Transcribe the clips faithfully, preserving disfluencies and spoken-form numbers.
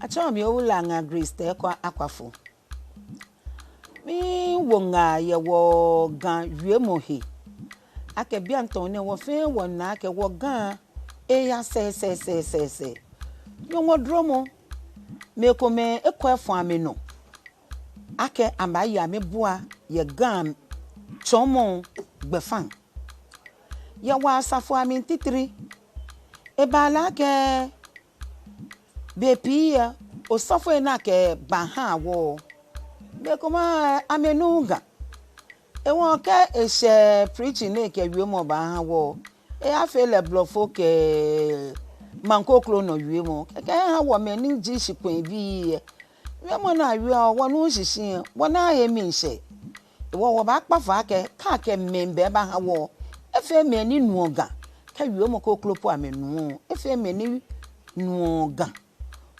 Atsɛɔ mi Owula Ŋa Grace Tɛkɔ Akwafo. Miwo ŋaa yɛ wɔ Ga wiemɔ he. Akɛ bianɛ tɔŋŋ nɛɛ wɔ fɛɛ wɔna akɛ wɔ Ga eya sɛɛsɛɛsɛɛsɛɛ. Nyɔŋmɔ duromɔ, mɛi komɛi ekwɛ fɔ amɛnɔ akɛ amɛbaaye amɛbua yɛ Ga tsɔɔmɔ gbɛfaŋ. Yɛ wɔ asafoi amli titri, ebaa lɛ akɛ bei pii lɛ, osɔfoi ni akɛbaaha wɔ, mɛi komɛi amɛnuuu Ga. Hewɔ kɛ eshɛ preaching nɛɛ kɛ wiemɔ baaha wɔ, eyaafee lɛ blɔfo kɛ maŋ kroko nɔ wiemɔ. Kɛkɛ eha wɔ mɛi ni ji shikpɔŋ bii lɛ, wiemɔ ni awieɔ lɛ, wɔnuuu shishi lɛ, wɔnaaa he miishɛɛ. Hewɔ wɔbaakpa fai akɛ, kɛ akɛ mɛi bɛ baaha wɔ, efee mɛi ni nuɔ Ga. Kɛ wiemɔ kroko po amɛnuɔ, efee mɛi ni nuɔ Ga,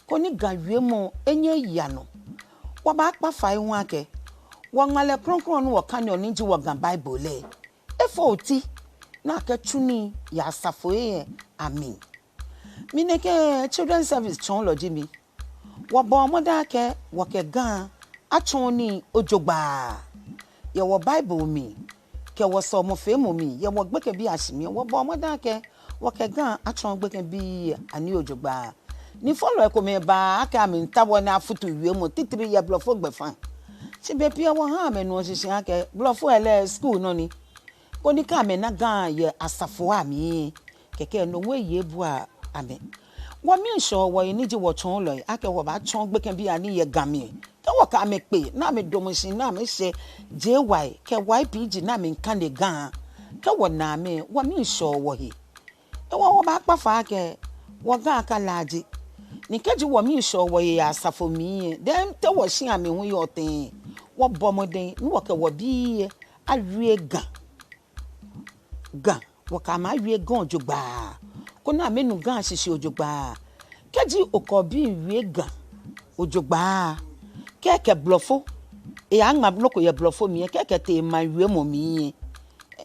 koni Ga wiemɔ enyɛ eya nɔ. Wɔbaakpa fai hu akɛ, wɔ ŋmalɛ krɔŋkrɔŋ ni wɔkaneɔ ni ji wɔ Ga Bible lɛ, efɔ oti ni akɛtsu nii yɛ asafoi lɛ amli. Mi nɛkɛ Children Service tsɔɔlɔ ji mi. Wɔbɔɔ mɔdɛŋ akɛ wɔkɛ Ga atsɔɔ nii jogbaŋŋ. Yɛ wɔ Bible mli, kɛ wɔ sɔlemɔfeemɔ mli, yɛ wɔ gbekɛbii ashi mli, wɔbɔɔ mɔdɛŋ akɛ wɔkɛ Ga atsɔɔ gbekɛbii anii jogbaŋŋ. Ni fɔlɔi komɛi baa akɛ amɛmiitao ni afutu wiemɔ titri yɛ blɔfo gbɛfaŋ. Shi bei pii lɛ wɔhaa amɛnuɔ shishi akɛ blɔfo lɛ, school nɔ ni. Koni kɛ amɛna Ga yɛ asafoi amli, kɛkɛ no hu eye ebua amɛ. Wɔmiishɛɔ wɔhe ni ji wɔtsɔɔlɔi akɛ wɔbaatsɔɔ gbekɛbii anii yɛ Ga mli. Kɛ wɔkɛ amɛ kpe, ni amɛdamɔ shi, ni amɛshɛ J Y kɛ Y P G ni amɛmiikane Ga, kɛ wɔna amɛ, wɔmiishɛɔ wɔhe. Hewɔ wɔbaakpa fai akɛ wɔ Ga akalaaje. Ni kɛji wɔmiishɛɔ wɔhe yɛ asafo mli lɛ, then te wɔshi amɛ hu yɔɔ tɛŋŋ? Wɔbɔ mɔdɛŋ ni wɔkɛ wɔbii lɛ awie Ga. Ga, wɔkɛ amɛ awie Ga jogbaŋŋ, koni amɛnu Ga shishi jogbaŋŋ. Kɛji okɛ obi miiwie Ga jogbaŋŋ, kɛ ekɛ blɔfo, eyaŋma nɔ ko yɛ blɔfo mli lɛ, kɛ ekɛtee maŋ wiemɔ mli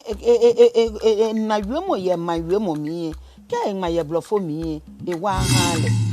lɛ, e, e, ena wiemɔ yɛ maŋ wiemɔ mli lɛ, kɛ eŋma yɛ blɔfo mli lɛ, ewa aha lɛ.